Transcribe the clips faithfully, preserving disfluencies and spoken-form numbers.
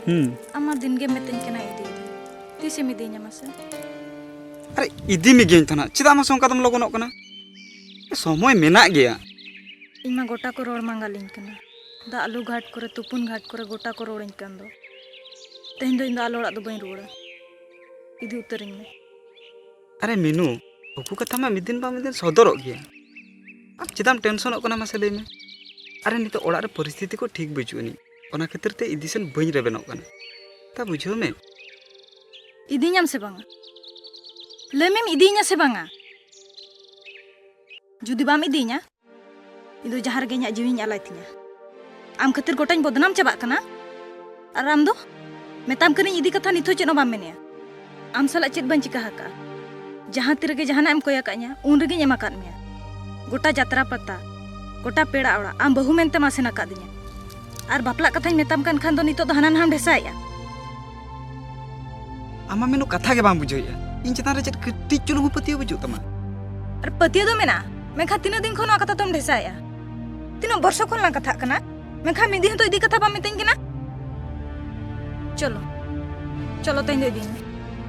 ᱦᱩᱸ᱾ ᱟᱢ ᱢᱟ ᱫᱤᱱ ᱜᱮᱢ ᱢᱤᱛᱟᱹᱧ ᱠᱟᱱᱟ ᱤᱫᱤ, ᱤᱫᱤ᱾ ᱛᱤᱥᱮᱢ ᱤᱫᱤᱧᱟ ᱢᱟᱥᱮ? ᱟᱨᱮ, ᱤᱫᱤ ᱢᱮᱜᱤᱭᱟᱹᱧ ᱛᱚ ᱱᱟᱜ᱾ ᱪᱮᱫᱟᱜ ᱢᱟᱥᱮ ᱚᱱᱠᱟ ᱫᱚᱢ ᱞᱚᱜᱚᱱᱚᱜ ᱠᱟᱱᱟ? ᱥᱚᱢᱚᱭ ᱢᱮᱱᱟᱜ ᱜᱮᱭᱟ᱾ ᱤᱧ ᱢᱟ ᱜᱚᱴᱟ ᱠᱚ ᱨᱚᱲ ᱢᱟᱸᱜᱟᱞᱤᱧ ᱠᱟᱱᱟ᱾ ᱫᱟᱜ ᱞᱩ ᱜᱷᱟᱴ ᱠᱚᱨᱮ, ᱛᱩᱯᱩᱱ ᱜᱷᱟᱴ ᱠᱚᱨᱮ ᱜᱚᱴᱟ ᱠᱚ ᱨᱚᱲᱟᱹᱧ ᱠᱟᱱ ᱫᱚ᱾ ᱛᱮᱦᱮᱧ ᱫᱚ ᱤᱧ ᱫᱚ ᱟᱞᱚ ᱚᱲᱟᱜ ᱫᱚ ᱵᱟᱹᱧ ᱨᱩᱣᱟᱹᱲᱟ᱾ ᱤᱫᱤ ᱩᱛᱟᱹᱨᱤᱧ ᱢᱮ᱾ ᱟᱨᱮ ᱢᱤᱱᱩ, ᱩᱠᱩ ᱠᱟᱛᱷᱟ ᱢᱟ ᱢᱤᱫ ᱫᱤᱱ ᱵᱟᱝ ᱢᱤᱫ ᱫᱤᱱ ᱥᱚᱫᱚᱨᱚᱜ ᱜᱮᱭᱟ᱾ ᱟᱢ ᱪᱮᱫᱟᱜ ᱮᱢ ᱴᱮᱱᱥᱚᱱᱚᱜ ᱠᱟᱱᱟ ᱢᱟᱥᱮ ᱞᱟᱹᱭ ᱢᱮ? ᱟᱨᱮ ᱱᱤᱛᱚᱜ ᱚᱲᱟᱜ ᱨᱮ ᱯᱚᱨᱤᱥᱛᱷᱤᱛᱤ ᱠᱚ ᱴᱷᱤᱠ ᱵᱟᱹᱪᱩᱜ ᱟᱹᱱᱤᱡ, ᱚᱱᱟ ᱠᱷᱟᱹᱛᱤᱨ ᱛᱮ ᱤᱫᱤ ᱥᱮᱱ ᱵᱟᱹᱧ ᱨᱮᱵᱮᱱᱚᱜ ᱠᱟᱱᱟ᱾ ᱛᱟ ᱵᱩᱡᱷᱟᱹᱣ ᱢᱮ᱾ ᱤᱫᱤᱧᱟᱢ ᱥᱮ ᱵᱟᱝᱟ? ᱞᱟᱹᱭ ᱢᱮᱢ ᱤᱫᱤᱧᱟ ᱥᱮ ᱵᱟᱝᱟ? ᱡᱩᱫᱤ ᱵᱟᱢ ᱤᱫᱤᱧᱟ, ᱤᱧ ᱫᱚ ᱡᱟᱦᱟᱸ ᱨᱮᱜᱮ ᱤᱧᱟᱹᱜ ᱡᱤᱣᱤᱧ ᱟᱞᱟᱭ ᱛᱤᱧᱟ᱾ ᱟᱢ ᱠᱷᱟᱹᱛᱤᱨ ᱜᱚᱴᱟᱧ ᱵᱚᱫᱱᱟᱢ ᱪᱟᱵᱟᱜ ᱠᱟᱱᱟ᱾ ᱟᱨ ᱟᱢ ᱫᱚ? ᱢᱮᱛᱟᱢ ᱠᱟᱹᱱᱟᱹᱧ ᱤᱫᱤ ᱠᱟᱛᱷᱟ, ᱱᱤᱛ ᱦᱚᱸ ᱪᱮᱫ ᱦᱚᱸ ᱵᱟᱢ ᱢᱮᱱᱮᱜᱼᱟ᱾ ᱟᱢ ᱥᱟᱞᱟᱜ ᱪᱮᱫ ᱵᱟᱹᱧ ᱪᱤᱠᱟ ᱟᱠᱟᱫᱼᱟ? ᱡᱟᱦᱟᱸ ᱛᱤ ᱨᱮᱜᱮ ᱡᱟᱦᱟᱱᱟᱜ ᱮᱢ ᱠᱚᱭ ᱟᱠᱟᱫᱤᱧᱟ, ᱩᱱ ᱨᱮᱜᱮᱧ ᱮᱢ ᱟᱠᱟᱫ ᱢᱮᱭᱟ᱾ ᱜᱚᱴᱟ ᱡᱟᱛᱨᱟ ᱯᱟᱛᱟ, ᱜᱚᱴᱟ ᱯᱮᱲᱟ ᱚᱲᱟᱜ, ᱟᱢ ᱵᱟᱹᱦᱩ ᱢᱮᱱᱛᱮᱢ ᱟᱥᱮᱱ ᱟᱠᱟᱫᱤᱧᱟ᱾ ᱟᱨ ᱵᱟᱯᱞᱟᱜ ᱠᱟᱛᱷᱟᱧ ᱢᱮᱛᱟᱢ ᱠᱟᱱ ᱠᱷᱟᱱ ᱫᱚ ᱱᱤᱛᱚᱜ ᱫᱚ ᱦᱟᱱᱟ ᱱᱟᱦᱟᱢ ᱰᱷᱮᱥᱟᱭᱮᱫᱼᱟ᱾ ᱟᱢ ᱢᱟ ᱢᱤᱱᱩ ᱠᱟᱛᱷᱟ ᱜᱮ ᱵᱟᱢ ᱵᱩᱡᱷᱟᱹᱣᱮᱫᱼᱟ᱾ ᱤᱧ ᱪᱮᱛᱟᱱ ᱨᱮ ᱪᱮᱫ ᱠᱟᱹᱴᱤᱡ ᱪᱩᱞᱩᱝ ᱦᱚᱸ ᱯᱟᱹᱛᱭᱟᱹᱣ ᱵᱟᱹᱪᱩᱜ ᱛᱟᱢᱟ? ᱟᱨ ᱯᱟᱹᱛᱭᱟᱹᱣ ᱫᱚ ᱢᱮᱱᱟᱜᱼᱟ, ᱢᱮᱱᱠᱷᱟᱱ ᱛᱤᱱᱟᱹᱜ ᱫᱤᱱ ᱠᱷᱚᱱ ᱱᱚᱣᱟ ᱠᱟᱛᱷᱟ ᱫᱚᱢ ᱰᱷᱮᱥᱟᱭᱮᱫᱼᱟ? ᱛᱤᱱᱟᱹᱜ ᱵᱚᱨᱥᱚ ᱠᱷᱚᱱ ᱞᱟᱝ ᱠᱟᱛᱷᱟᱜ ᱠᱟᱱᱟ, ᱢᱮᱱᱠᱷᱟᱱ ᱢᱤᱫ ᱫᱤᱱ ᱦᱚᱸᱛᱚ ᱤᱫᱤ ᱠᱟᱛᱷᱟ ᱵᱟᱢ ᱢᱤᱛᱟᱹᱧ ᱠᱟᱱᱟ᱾ ᱪᱚᱞᱚ, ᱪᱚᱞᱚ, ᱛᱮᱦᱮᱧ ᱫᱚ ᱤᱫᱤᱧ ᱢᱮ᱾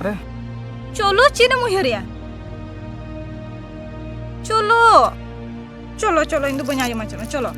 ᱟᱨᱮ᱾ ᱪᱚᱞᱚ, ᱪᱮᱫ ᱮᱢ ᱩᱭᱦᱟᱹᱨᱮᱜᱼᱟ? ᱪᱚᱞᱚ, ᱪᱚᱞᱚ, ᱪᱚᱞᱚ, ᱤᱧ ᱫᱚ ᱵᱟᱹᱧ ᱟᱸᱡᱚᱢᱟ, ᱪᱚᱞᱚ, ᱪᱚᱞᱚ᱾